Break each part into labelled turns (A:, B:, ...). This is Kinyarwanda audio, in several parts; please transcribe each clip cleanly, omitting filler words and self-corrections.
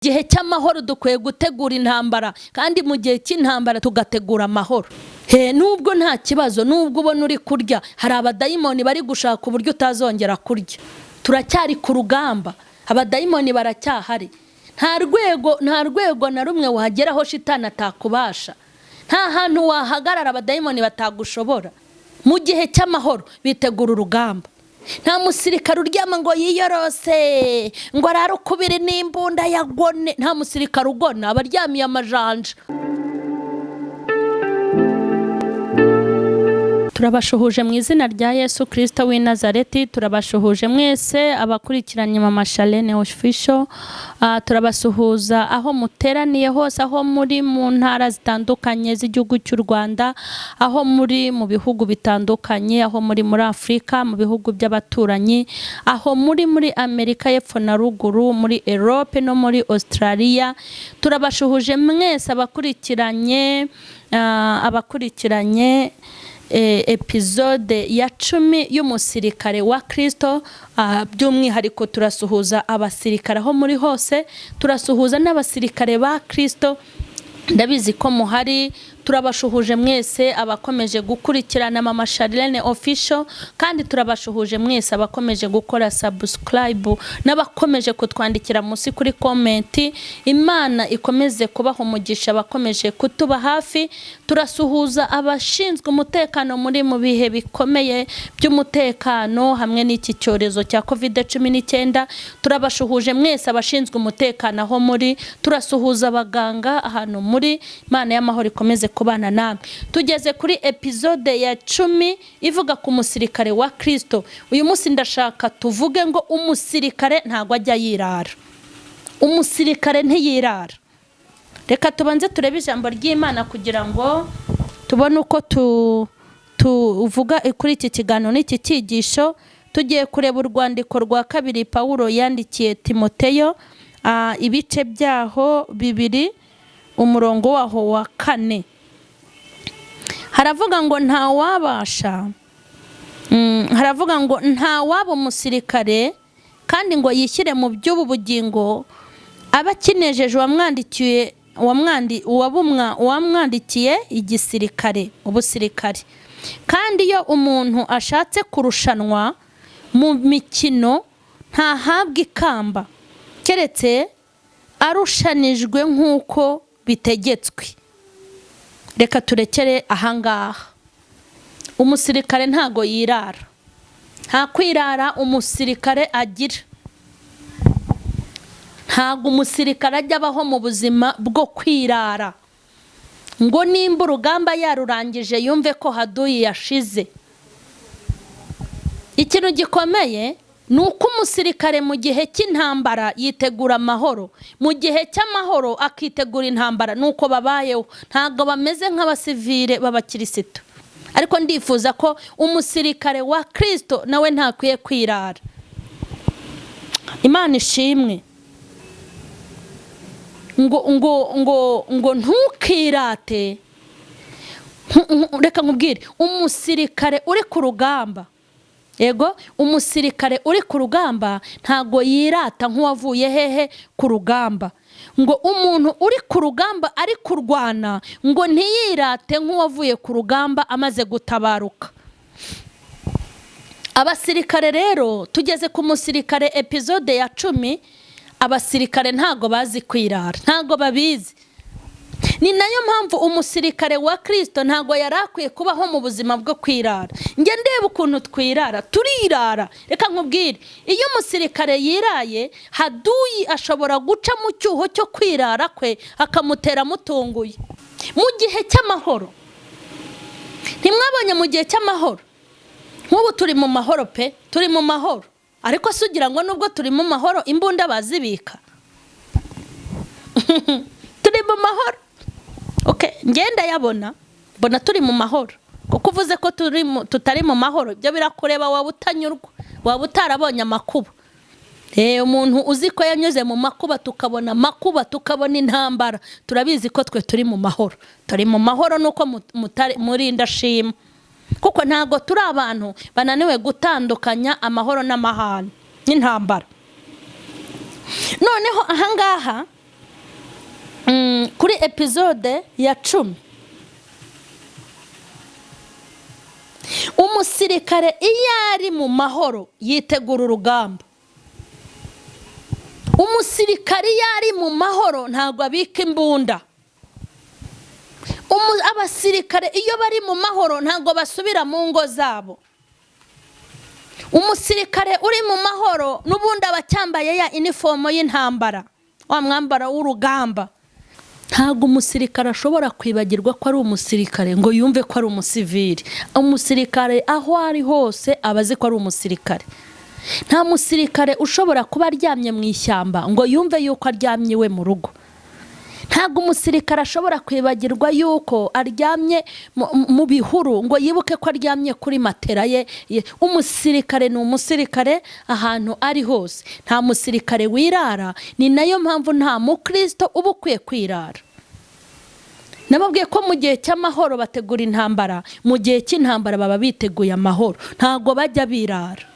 A: Gihe cy'amahoro dukwiye gutegura intambara, kandi mu gihe cy'intambara tugategura amahoro. He, nubwo nta kibazo, nubwo ubona uri kurya, hari abadayimoni bari gushaka uburyo utazongera kurya. Turacyari ku rugamba, abadayimoni baracyahari. Nta rwego na rumwe wageraho shitani atakubasha. Nta hantu wahagarara abadayimoni batagushobora. Mu gihe cy'amahoro bitegura urugamba. Nta musirikare uryama ngo yiyorose, ngo arare ukubiri n'imbunda yagone. Nta musirikare ugona, aba aryamiye amajanja. Turabashuhuje mu izina rya Yesu Kirisito w'i Nazareti. Turabashuhuje mwese abakurikiranye Mama Charlene Official. Turabasuhuza aho muteraniye hose, aho muri mu ntara zitandukanye z'igihugu cy'u Rwanda, aho muri mu bihugu bitandukanye, aho muri muri Afurika, mu bihugu by'abaturanyi, aho muri muri Amerika y'Epfo na ruguru, muri Europe no muri Australia. Turabashuhuje mwese abakurikiranye episode ya 10 y'umusirikare wa Kristo. By'umwihariko turasuhuza abasirikare aho muri hose, turasuhuza n'abasirikare ba Kristo, ndabizi ko muhari. Turabashuhuje mwese abakomeje gukurikirana Mama Charlene Official, kandi turabashuhuje mwese abakomeje gukora subscribe n'abakomeje kutwandikira munsi kuri comment. Imana ikomeze kubaha umugisha abakomeje kutuba hafi. Turasuhuza abashinzwe umutekano muri mu bihe bikomeye by'umutekano hamwe n'iki cyorezo cya COVID-19. Turabashuhuje mwese abashinzwe umutekano aho muri, turasuhuza abaganga ahantu muri. Imana y'amahoro ikomeze kubana namwe. Tugeze kuri episode ya 10 ivuga ku musirikare wa Kristo. Uyu munsi ndashaka tuvuge ngo umusirikare ntago ajya yirara, umusirikare ntiyirara. Reka tubanze turebe ijambo ry'Imana kugira ngo tubone uko tuvuga kuri iki kiganiro n'iki cyigisho. Tugiye kureba urwandiko rwa kabiri Pawulo yandikiye Timoteyo, ibice byaho 2, umurongo waho wa 4. Haravuga ngo ntawabasha, haravuga ngo ntawaba umusirikare kandi ngo yishyire mu by'ubu bugingo, aba akinejeje uwamwandikiye igisirikare, ubusirikare. Kandi iyo umuntu ashatse kurushanwa mu mikino ntahabwa ikamba, keretse arushanijwe nk'uko bitegetswe. Reka turekere ahangaha. Umusirikare ntago yirara, nta kwirara umusirikare agira. Ntago umusirikare ajya abaho mu buzima bwo kwirara, ngo nimba urugamba yarurangije yumve ko haduyi yashize. Ikintu gikomeye ni uko umusirikare mu gihe cy'intambara yitegura amahoro, mu gihe cy'amahoro akitegura intambara. Nuko babayeho, ntabwo bameze nk'abasivile b'abakirisitu. Ariko ndifuza ko umusirikare wa Kristo nawe ntakwiye kwirara. Imana ishimwe. Ngo ngo ngo ngo ntukirate. Reka nkubwire, umusirikare uri ku rugamba, yego, umusirikare uri ku rugamba ntago yirata nk'uwavuye hehe ku rugamba. Ngo umuntu uri ku rugamba ari kurwana, ngo ntiyirate nk'uwavuye ku rugamba amaze gutabaruka. Abasirikare rero, tugeze ku musirikare episode ya 10. Abasirikare ntago bazi kwirara, ntago babizi. Ni nayo mpamvu umusirikare wa Kristo ntago yari akwiye kubaho mu buzima bwo kwirara. Njye ndeba ukuntu twirara, turirara. Reka nkubwire, iyo umusirikare yiraye, haduyi ashobora guca mu cyuho cyo kwirara kwe akamutera amutunguye. Mu gihe cy'amahoro, ntimwabonye mu gihe cy'amahoro, nk'ubu turi mu mahoro pe, turi mu mahoro. Ariko si ugira ngo nubwo turi mu mahoro imbunda bazibika? Turi mu mahoro, okay, ngenda yabona mbona turi mu mahoro. Kuko uvuze ko tutari mu mahoro, ibyo birakureba, waba utanyurwa, waba utarabonye amakuba. Umuntu uzi ko yanyuze mu makuba, tukabona amakuba, tukabona intambara, turabizi ko twe turi mu mahoro. Turi mu mahoro nuko muri indashima, kuko ntabwo turi abantu bananiwe gutandukanya amahoro n'amahane n'intambara. Noneho ahangaha Kuri episode ya 10, umusirikare iyo ari mu mahoro yitegura urugamba. Umusirikare iyo ari mu mahoro ntabwo abika imbunda. Abasirikare iyo bari mu mahoro ntabwo basubira mu ngo zabo. Umusirikare uri mu mahoro n'ubundi aba acyambaye ya inifomo y'intambara, wa mwambaro w'urugamba. Ntabwo umusirikare ashobora kwibagirwa ko ari umusirikare ngo yumve ko ari umusivili. Umusirikare aho ari hose aba azi ko ari umusirikare. Nta musirikare ushobora kuba aryamye mu ishyamba ngo yumve yuko aryamye iwe mu rugo. Ntabwo umusirikare ashobora kwibagirwa yuko aryamye mu bihuru ngo yibuke ko aryamye kuri matera ye. Umusirikare ni umusirikare ahantu ari hose. Nta musirikare wirara, ni nayo mpamvu nta mukristo uba ukwiye kwirara. Nababwiye ko mu gihe cy'amahoro bategura intambara, mu gihe cy'intambara baba biteguye amahoro, ntabwo bajya birara.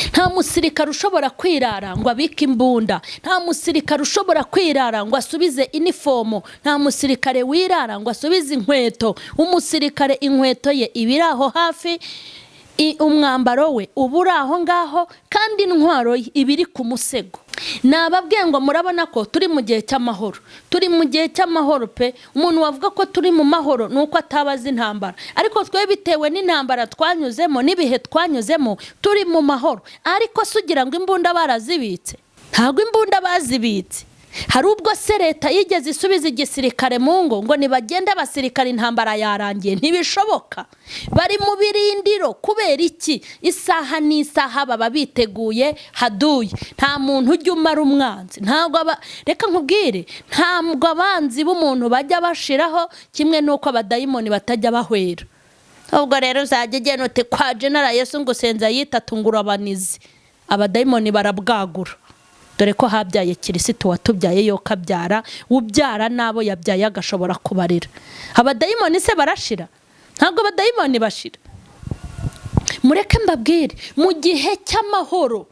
A: Nta musirikare ushobora kwirara ngo abike imbunda, nta musirikare ushobora kwirara ngo asubize inifomo, nta musirikare wirara ngo asubize inkweto. Umusirikare inkweto ye iba iri aho hafi, umwambaro we uba uri aho ngaho, kandi intwaro ye iba iri ku musego. Nababwiye ngo murabona ko turi mu gihe cy'amahoro, turi mu gihe cy'amahoro pe. Umuntu wavuga ko turi mu mahoro ni uko atabaza intambara, ariko twe bitewe n'intambara twanyuzemo n'ibihe twanyuzemo turi mu mahoro. Ariko se ugira ngo imbunda barazibitse? Ntabwo imbunda bazibitse. Hari ubwo se leta yigeze isubiza igisirikare mu ngo ngo nibagende abasirikare intambara yarangiye? Ntibishoboka. Bari mu birindiro kubera iki? Isaha n'isaha baba biteguye haduye. Nta muntu ujya umara umwanzi. Ntabwo reka nkubwire, ntabwo abanzi b'umuntu bajya bashiraho, kimwe n'uko abadayimoni batajya bahwera. Ubwo rero uzajya ugenda uti kwa General Yesu ngo senza yitatu ngurabanizi, abadayimoni barabwagura. Dore ko habyaye Kirisitu watubyaye yo kabyara, ubyara nabo yabyaye agashobora kubarira. Abadayimoni se barashira? Ntabwo abadayimoni bashira. Mureke mbabwire, mu gihe cy'amahoro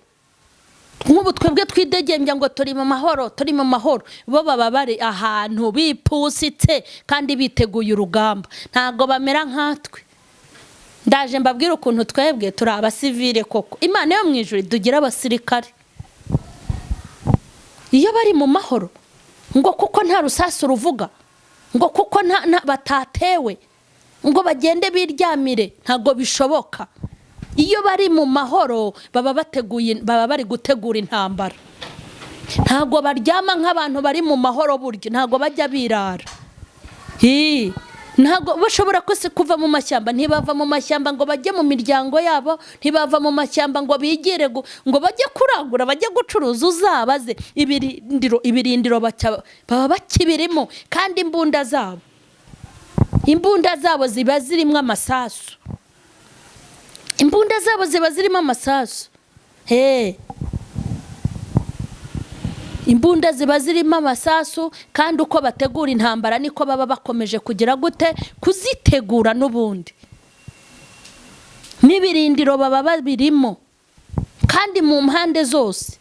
A: nk'ubu twebwe twidegembya ngo turi mu mahoro, turi mu mahoro, bo baba bari ahantu bipusitse kandi biteguye urugamba, ntabwo bamera nkatwe. Ndaje mbabwire ukuntu twebwe turi abasivile koko. Imana yo mu ijuru dugira abasirikare. Iyo bari mu mahoro ngo kuko nta rusasu ruvuga, ngo kuko nta batatewe, ngo bagende biryamire, ntabwo bishoboka. Iyo bari mu mahoro baba bateguye, baba bari gutegura intambara. Ntabwo baryama nk'abantu bari mu mahoro buryo, ntabwo bajya birara. Ntabwo bashobora kuva mu mashyamba, ntibava mu mashyamba ngo bajye mu miryango yabo, ntibava mu mashyamba ngo bigire ngo bajye kurangura, bajye gucuruza. Uzabaze ibirindiro baba bakibirimo, kandi imbunda zabo ziba zirimo amasasu. Imbunda zabo ziba zirimo amasasu. Imbunda ziba zirimo amasasu, kandi uko bategura intambara niko baba bakomeje kugira gute kuzitegura n'ubundi. N'ibirindiro baba babirimo kandi mu mpande zose.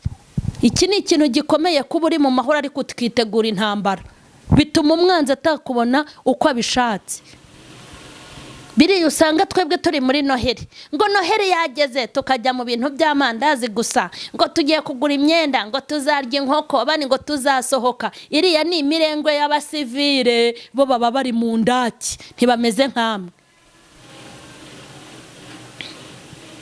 A: Iki ni ikintu gikomeye kuba uri mu mahoro ariko tukitegura intambara, bituma umwanzi atakubona uko abishatse. Biriya usanga twebwe turi muri Noheli, ngo Noheli yageze tukajya mu bintu by'amandazi gusa, ngo tugiye kugura imyenda, ngo tuzarya inkoko, abandi ngo tuzasohoka. Iriya ni imirengwe y'abasivile, bo baba bari mu ndaki, ntibameze nkamwe.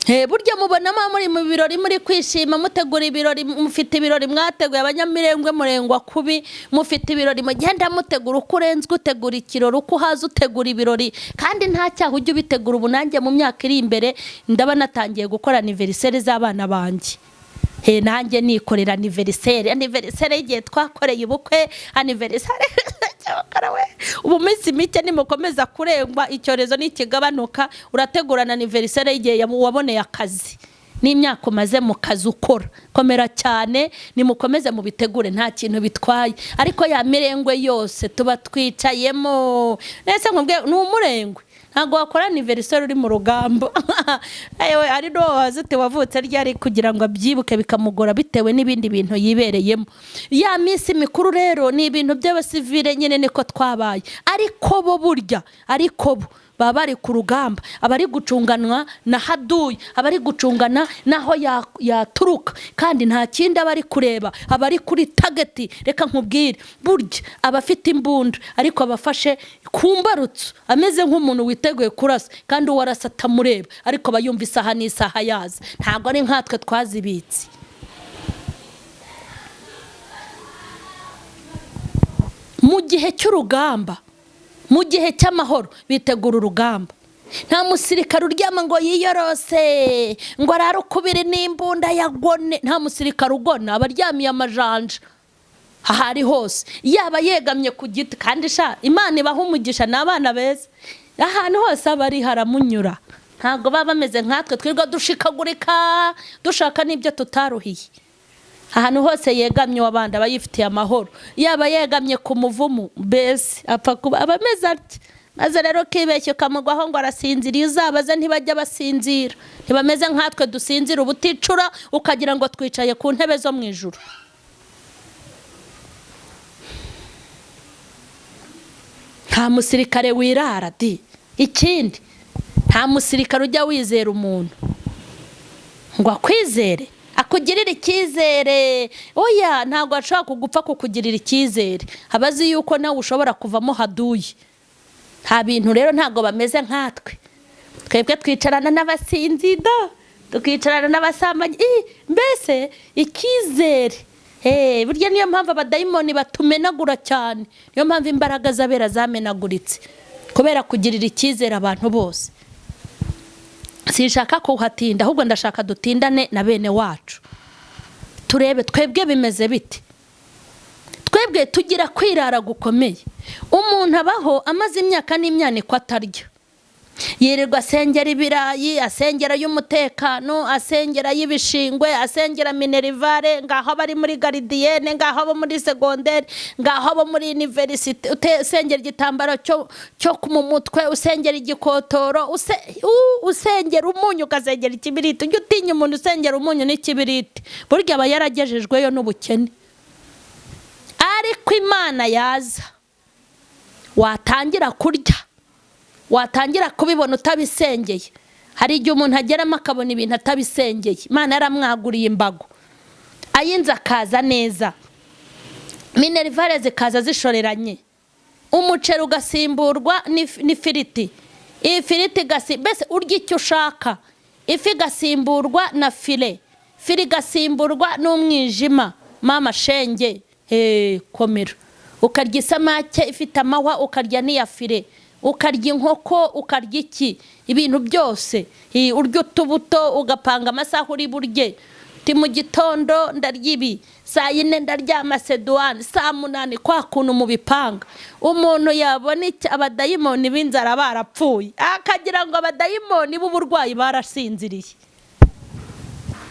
A: Burya mubonamo muri mu birori, muri kwishima, mutegura ibirori, mufite ibirori mwateguye, abanyamirengwe murengwa kubi, mufite ibirori mugenda mutegura, uko urenzwe utegura ikirori, uko uhaza utegura ibirori, kandi nta cyaha ujya ubitegura. Ubu nanjye mu myaka iri imbere ndaba natangiye gukora anniversaire z'abana banjye. Nanjye nikorera anniversaire y'igihe twakoreye ubukwe, anniversaire. Ubu minsi mike nimukomeza kurengwa, icyorezo nikigabanuka, urategurana anniversaire y'igihe waboneye akazi n'imyaka umaze mu kazi ukora. Komera cyane, nimukomeze mubitegure, nta kintu bitwaye. Ariko ya mirengwe yose tuba twicayemo, nese nkubwiye ni umurengwe. Ntabwo wakora anniversaire uri mu rugamba. Ayewe, ari n'uwo wazi uti wavutse ryari, kugira ngo abyibuke bikamugora bitewe n'ibindi bintu yibereyemo. Ya minsi mikuru rero ni ibintu by'abasivile nyine, niko twabaye. Ariko bo burya, ariko bo baba bari ku rugamba, abari gucunganwa na haduyi, abari gucungana naho yaturuka, kandi nta kindi aba ari kureba, aba ari kuri target. Reka nkubwire, burya aba afite imbunda, ariko abafashe ku mbarutso, ameze nk'umuntu witeguye kurasa, kandi uwo arasa atamureba, ariko aba yumva isaha n'isaha yaza. Ntabwo ari nkatwe twazibitse. Mu gihe cy'urugamba, mu gihe cy'amahoro, bitegura urugamba. Nta musirikare uryama ngo yiyorose, ngo arare ukubiri n'imbunda yagone. Nta musirikare ugona, aba aryamiye amajanja aho ari hose, yaba yegamye ku giti. Kandi sha, Imana ibaha umugisha, ni abana beza, ahantu hose aba ari haramunyura. Ntabwo baba bameze nkatwe twirirwa dushikagurika dushaka n'ibyo tutaruhiye. Ahantu hose yegamye uwabandi aba yifitiye amahoro, yaba yegamye ku muvumu, mbese apfa kuba aba ameze atya. Maze rero ukibeshya ukamugwaho ngo arasinziriye, uzabaze ntibajya basinzira. Ntibameze nkatwe dusinzira ubuticura, ukagira ngo twicaye ku ntebe zo mu ijuru. Nta musirikare wirara di. Ikindi, nta musirikare ujya wizera umuntu ngo akwizere, akugirire icyizere. Oya, ntabwo ashobora kugupfa kukugirira icyizere, aba azi yuko nawe ushobora kuvamo haduyi. Nta bintu rero, ntabwo bameze nkatwe. Twebwe twicarana n'abasinzi da, tukicarana n'abasambanyi, mbese icyizere. Burya niyo mpamvu abadayimoni batumenagura cyane, niyo mpamvu imbaraga z'abera zamenaguritse, kubera kugirira icyizere abantu bose. Sinshaka kuhatinda, ahubwo ndashaka dutindane na bene wacu, turebe twebwe bimeze bite. Twebwe tugira kwirara gukomeye. Umuntu abaho amaze imyaka n'imyaniko atarya, yirirwa asengera ibirayi, asengera y'umutekano, asengera y'ibishingwe, asengera minerivare, ngaho abari muri garidiyene, ngaho abo muri segonderi, ngaho abo muri universite, usengera igitambaro cyo mu mutwe, usengera igikotoro, usengera umunyu, ugasengera ikibiriti. Ujya utinya umuntu usengera umunyu n'ikibiriti, burya aba yaragejejweyo n'ubukene. Ariko Imana yaza, watangira kurya, watangira kubibona utabisengeye. Hari igihe umuntu ageramo akabona ibintu atabisengeye, Imana yaramwaguriye imbago, ayinze akaza neza, minerivare zikaza zishoreranye, umuceri ugasimburwa n'ifiriti, iyi firiti mbese urya icyo ushaka, ifi igasimburwa na file, file igasimburwa n'umwijima, mama shenge, komera, ukarya isamake ifite amahwa, ukarya n'iya file, ukarya inkoko, ukarya iki, ibintu byose, urya utubuto, ugapanga amasaha uri burye. Uti mu gitondo ndarya ibi, saa yine ndarya maseduwane, saa 8, kwa kuntu mubipanga. Umuntu yabona iki, abadayimoni b'inzara barapfuye, akagira ngo abadayimoni b'uburwayi barasinziriye.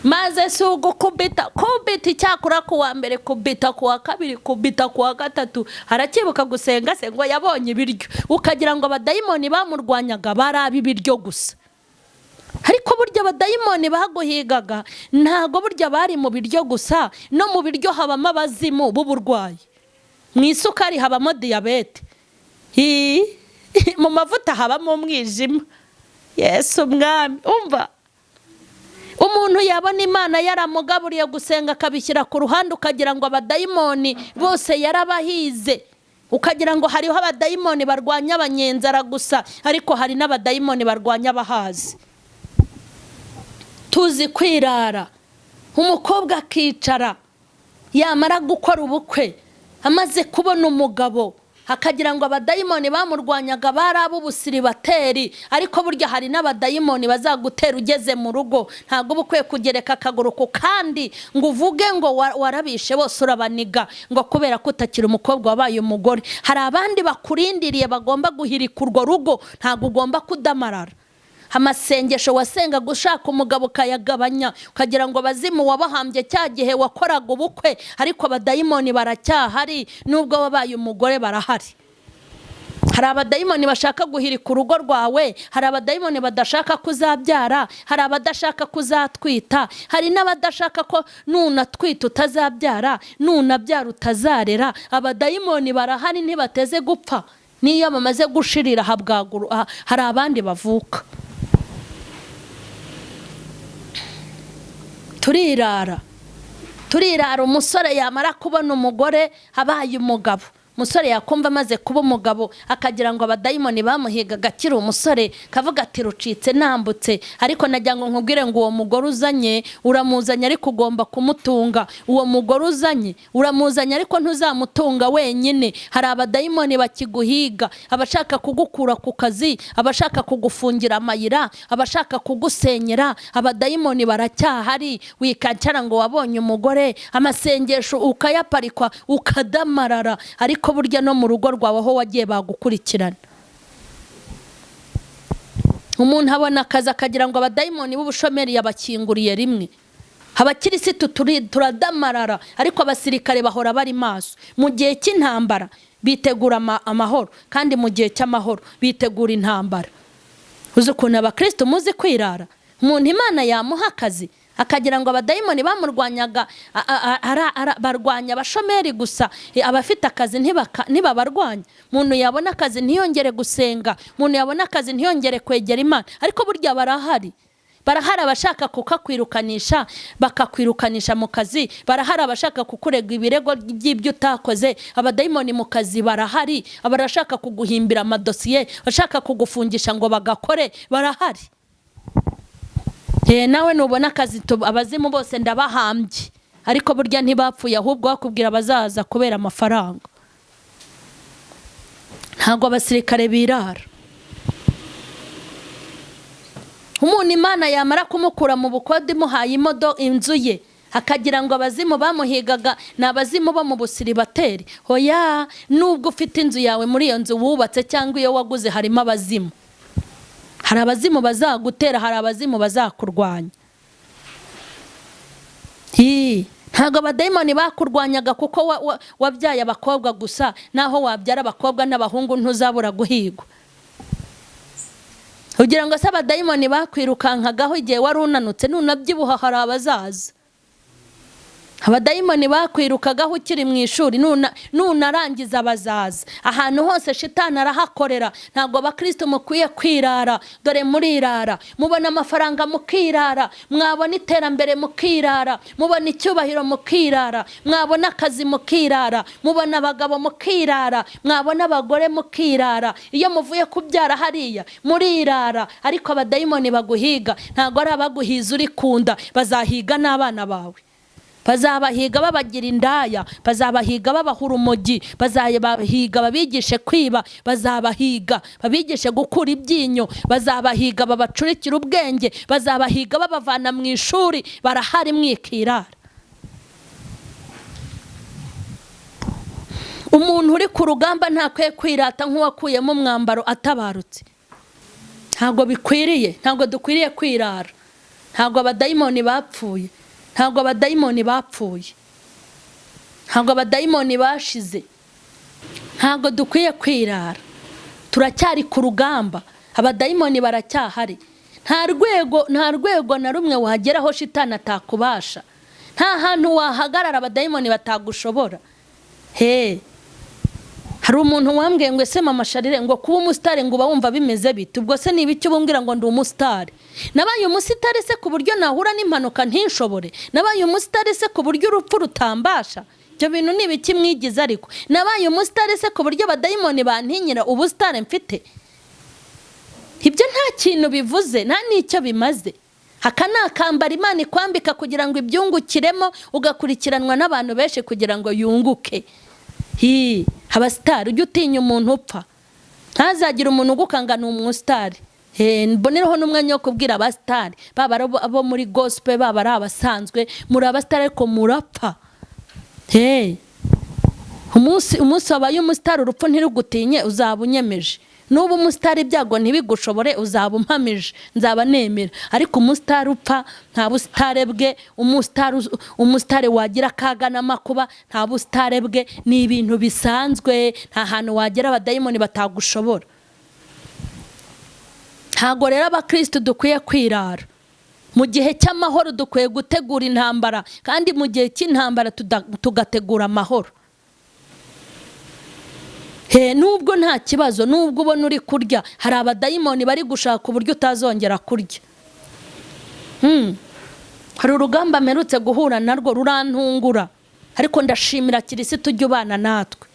A: Maze si ugukubita, kubita icyakora ku wa mbere, kubita ku wa kabiri, kubita ku wa gatatu, arakibuka gusenga se ngo yabonye ibiryo, ukagira ngo abadayimoni bamurwanyaga bari ab'ibiryo gusa. Ariko burya abadayimoni baguhigaga ntago burya bari mu biryo gusa, no mu biryo habamo abazimu b'uburwayi, mu isukari habamo diyabete, mu mavuta habamo umwijima. Yesu umwami, umva umuntu yabona Imana yaramugaburiye gusenga akabishyira ku ruhande, ukagira ngo abadayimoni bose yarabahize, ukagira ngo hariho abadayimoni barwanya abanyenzara gusa, ariko hari n'abadayimoni barwanya abahazi. Tuzi kwirara, umukobwa akicara yamara gukora ubukwe amaze kubona umugabo akagira ngo abadayimoni bamurwanyaga bari ab'ubusiribateri, ariko burya hari n'abadayimoni bazagutera ugeze mu rugo. Ntabwo uba ukwiye kugereka akaguru ku kandi ngo uvuge ngo warabishe bose urabaniga, ngo kubera ko utakiri umukobwa wabaye umugore. Hari abandi bakurindiriye bagomba guhirika urwo rugo, ntabwo ugomba kudamarara. Amasengesho wasengaga ushaka umugabo ukayagabanya, ukagira ngo abazimu wabahambye cya gihe wakoraga ubukwe, ariko abadayimoni baracyahari, nubwo wabaye umugore barahari. Hari abadayimoni bashaka guhirika urugo rwawe, hari abadayimoni badashaka kuzabyara, hari abadashaka kuzatwita, hari n'abadashaka ko nunatwita utazabyara, nunabyara utazarera. Abadayimoni barahari, ntibateze gupfa. Niyo bamaze gushirira habwaguru, hari abandi bavuka. Turirara, turirara. Umusore yamara kubona umugore abaye umugabo, umusore yakumva amaze kuba umugabo akagira ngo abadayimoni bamuhigaga akiri umusore, kavuga ati rucitse nambutse. Ariko nagira ngo nkubwire ngo uwo mugore uzanye uramuzanye ariko ugomba kumutunga. Uwo mugore uzanye uramuzanye ariko ntuzamutunga wenyine. Hari abadayimoni bakiguhiga, abashaka kugukura ku kazi, abashaka kugufungira amayira, abashaka kugusenyera. Abadayimoni baracyahari. Wikancara ngo wabonye umugore, amasengesho ukayaparikwa ukadamarara, ariko burya no mu rugo rwawe aho wagiye bagukurikirana. Umuntu abona akazi akagira ngo abadayimoni b'ubushomeri yabakinguriye rimwe. Abakirisitu turadamarara, ariko abasirikare bahora bari maso. Mu gihe cy'intambara bitegura amahoro, kandi mu gihe cy'amahoro bitegura intambara. Uzi ukuntu abakristo muzi kwirara? Umuntu Imana yamuha akazi akagira ngo abadayimoni bamurwanyaga barwanya abashomeri gusa, abafite akazi ntibabarwanya. Umuntu yabona akazi ntiyongere gusenga, umuntu yabona akazi ntiyongere kwegera Imana. Ariko burya barahari, barahari abashaka kukakwirukanisha, bakakwirukanisha mu kazi. Barahari abashaka kukurega ibirego by'ibyo utakoze. Abadayimoni mu kazi barahari, abarashaka kuguhimbira amadosiye, abashaka kugufungisha ngo bagakore, barahari. Nawe nubona akazi abazimu bose ndabahambye, ariko burya ntibapfuye, ahubwo bakubwira bazaza kubera amafaranga. Ntabwo abasirikare birara. Umuntu Imana yamara kumukura mu bukode imuhaye inzu ye, akagira ngo abazimu bamuhigaga ni abazimu bo mu busiribateri. Hoya, nubwo ufite inzu yawe, muri iyo nzu wubatse cyangwa iyo waguze harimo abazimu. Hari abazimu bazagutera, hari abazimu bazakurwanya. Ntabwo abadayimoni bakurwanyaga kuko wabyaye abakobwa gusa. Naho wabyara abakobwa n'abahungu ntuzabura guhigwa. Kugira ngo se abadayimoni bakwirukankagaho igihe wari unanutse, nunabyibuha hari abazaza. Abadayimoni bakwirukagaho ukiri mu ishuri, nunarangiza bazaza. Ahantu hose shitani arahakorera. Ntabwo abakristo mukwiye kwirara. Dore murirara, mubona amafaranga mukirara, mwabona iterambere mukirara, mubona icyubahiro mukirara, mwabona akazi mukirara, mubona abagabo mukirara, mwabona abagore mukirara. Iyo muvuye kubyara hariya murirara. Ariko abadayimoni baguhiga ntabwo ari abaguhiza uri kunda, bazahiga n'abana bawe. Bazabahiga babagira indaya, bazabahiga babaha urumogi, bazabahiga babigishe kwiba, bazabahiga babigishe gukura ibyinyo, bazabahiga babacurikira ubwenge, bazabahiga babavana mu ishuri. Barahari mwikirara. Umuntu uri ku rugamba ntakwiye kwirata nk'uwakuyemo umwambaro atabarutse. Ntabwo bikwiriye, ntabwo dukwiriye kwirara. Ntabwo abadayimoni bapfuye, ntabwo abadayimoni bapfuye, ntabwo abadayimoni bashize. Ntabwo dukwiye kwirara. Turacyari ku rugamba, abadayimoni baracyahari. Nta rwego na rumwe wageraho shitani atakubasha. Nta hantu wahagarara abadayimoni batagushobora. Hari umuntu wambwiye ngo ese mama Sharire ngo kuba umusitari ngo uba wumva bimeze bite? Ubwo se niba icyo ubumbwira ngo ndi umusitari? Nabaye umusitari se ku buryo nahura n'impanuka ntinshobore? Nabaye umusitari se ku buryo urupfu rutambasha? Ibyo bintu ni ibiki mwigize? Ariko nabaye umusitari se ku buryo abadayimoni bantinyira ubusitari mfite? Ibyo nta kintu bivuze, nta n'icyo bimaze. Aka ni akambara Imana ikwambika kugira ngo ibyungukiremo, ugakurikiranwa n'abantu benshi kugira ngo yunguke. Abasitari, ujye utinya umuntu upfa, ntazagire umuntu ugukanga ni umusitari. Mbonereho n'umwanya wo kubwira abasitari, baba ari abo muri gospel, baba ari abasanzwe, muri abasitari ariko murapfa. Umunsi wabaye umusitari urupfu ntirugutinye, uzaba unyemeje. Nuba umusitari ibyago ntibigushobore, uzaba umpamije, nzaba nemera. Ariko umusitari upfa nta busitare bwe, umusitari wagira akaga n'amakuba nta busitare bwe, ni ibintu bisanzwe. Nta hantu wagera abadayimoni batagushobora. Ntago rero abakristo dukwiye kwirara. Mu gihe cy'amahoro dukwiye gutegura intambara, kandi mu gihe cy'intambara tugategura amahoro. Nubwo nta kibazo, nubwo ubona uri kurya, hari abadayimoni bari gushaka uburyo utazongera kurya. Hari urugamba mperutse guhura narwo rurantungura, ariko ndashimira Kirisitu ujya ubana natwe.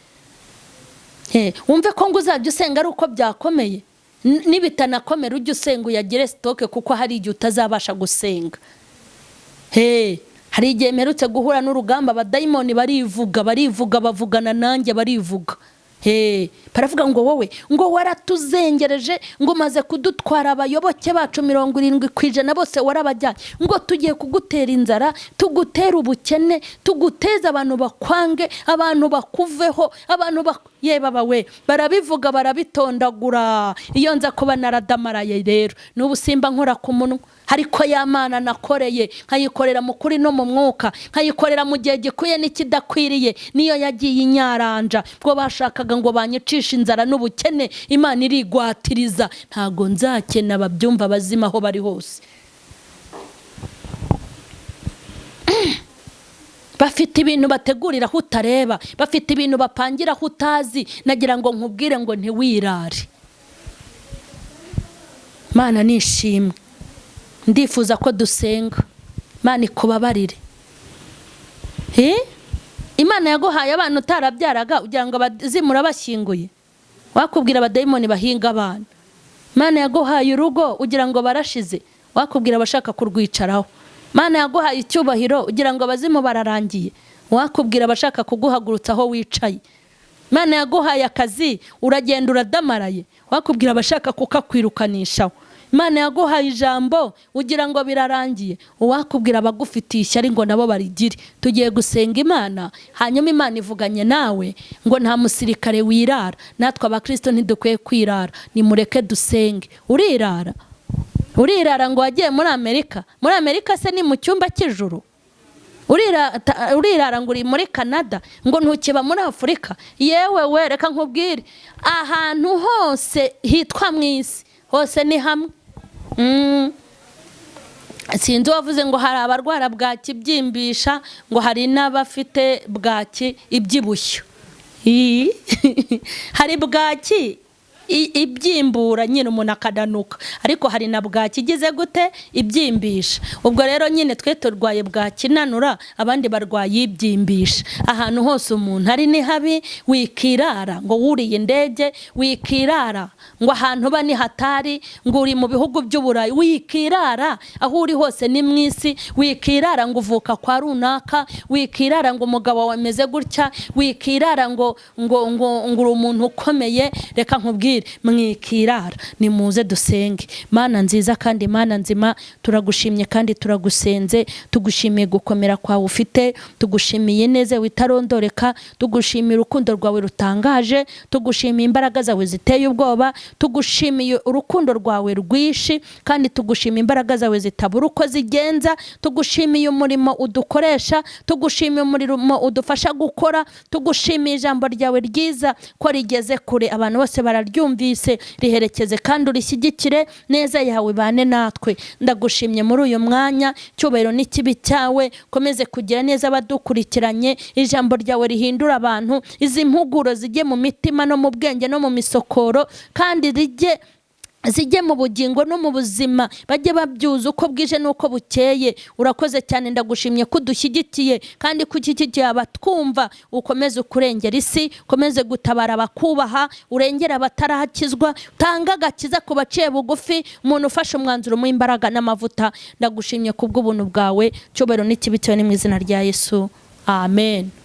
A: Wumve ko ngo uzajya usenga ari uko byakomeye, nibitanakomera ujye usenga uyagire stock, kuko hari igihe utazabasha gusenga. Hari igihe mperutse guhura n'urugamba, abadayimoni barivuga, barivuga, bavugana nanjye, barivuga. Baravuga ngo wowe ngo waratuzengereje, ngo umaze kudutwara abayoboke bacu 70% bose warabajyanye, ngo tugiye kugutera inzara, tugutera ubukene, tuguteze abantu bakwange, abantu bakuveho, abantu yebaba we, barabivuga barabitondagura. Iyo nza kuba naradamaraye rero n'ubu simba nkora ku munwa, ariko ya Mana nakoreye nkayikorera mu kuri no mu mwuka, nkayikorera mu gihe gikwiye n'ikidakwiriye, niyo yagiye inyaranja. Bwo bashakaga ngo banyicishe inzara n'ubukene, Imana irigwatiriza. Ntago nzakena, babyumva bazima aho bari hose. Bafite ibintu bategurira aho utareba, bafite ibintu bapangira aho utazi. Nagira ngo nkubwire ngo ntiwirare. Mana nishimwe, ndifuza ko dusenga. Mana ikubabarire. Imana yaguhaye abana utarabyaraga, ugira ngo abazimura bashyinguye, wakubwira abadayimoni bahinga abana. Imana yaguhaye urugo ugira ngo barashize, wakubwira abashaka kurwicaraho. Imana yaguhaye icyubahiro ugira ngo abazimu bararangiye, wakubwira abashaka kuguhagurutsa aho wicaye. Imana yaguhaye akazi uragenda uradamaraye, wakubwira abashaka kukakwirukanishaho. Imana yaguhaye ijambo ugira ngo birarangiye, uwakubwira abagufitiye ishyari ngo nabo barigire. Tugiye gusenga Imana, hanyuma Imana ivuganye nawe ngo nta musirikare wirara. Natwe abakristo ntidukwiye kwirara, nimureke dusenge. Urirara, urirara ngo wagiye muri Amerika. Muri Amerika se ni mu cyumba cy'ijuru? Urirara ngo uri muri Canada, ngo ntukiba muri Afurika? Yewe we, reka nkubwire, ahantu hose hitwa mu isi hose ni hamwe. Sinzi uwavuze ngo hari abarwara bwaki ibyimbisha, ngo hari n'abafite bwaki ibyibushyo. Hari bwaki ibyimbura nyine umuntu akadanuka, ariko hari na bwaki igize gute ibyimbisha. Ubwo rero nyine twe turwaye bwaki inanura, abandi barwaye ibyimbisha. Ahantu hose umuntu ari ni habi. Wikirara ngo wuriye indege, wikirara ngo ahantu uba ni hatari, ngo uri mu bihugu by'Uburayi, wikirara aho uri hose ni mu isi. Wikirara ngo uvuka kwa runaka, wikirara ngo umugabo wawe ameze gutya, wikirara ngo ngo ngo ngo uri umuntu ukomeye. Reka nkubwire, mwikirara, nimuze dusenge. Mana nziza kandi Mana nzima, turagushimye kandi turagusenze, tugushimiye gukomera kwawe ufite, tugushimiye neza witarondoreka, tugushimiye urukundo rwawe rutangaje, tugushimiye imbaraga zawe ziteye ubwoba, tugushimiye urukundo rwawe rwinshi, kandi tugushimiye imbaraga zawe zitabura uko zigenza, tugushimiye umurimo udukoresha, tugushimiye umurimo udufasha gukora, tugushimiye ijambo ryawe ryiza ko rigeze kure, abantu bose bararyumvise, riherekeze kandi urishyigikire, neza yawe bane natwe. Ndagushimye muri uyu mwanya, cyubahiro n'ikibi cyawe, komeze kugira neza abadukurikiranye, ijambo ryawe rihindura abantu, izi mpuguro zijye mu mitima no mu bwenge no mu misokoro, kandi zijye mu bugingo no mu buzima, bajye babyuza uko bwije n'uko bukeye. Urakoze cyane, ndagushimye ko udushyigikiye kandi ko ushyigikiye abatwumva. Ukomeze ukurengera isi, ukomeze gutabara abakubaha, urengera abatarakizwa, utange agakiza ku baciye bugufi, umuntu ufashe umwanzuro mu imbaraga n'amavuta. Ndagushimye kubw'ubuntu bwawe, cyubahiro n'ikibi cyawe ni mu izina rya Yesu, amen.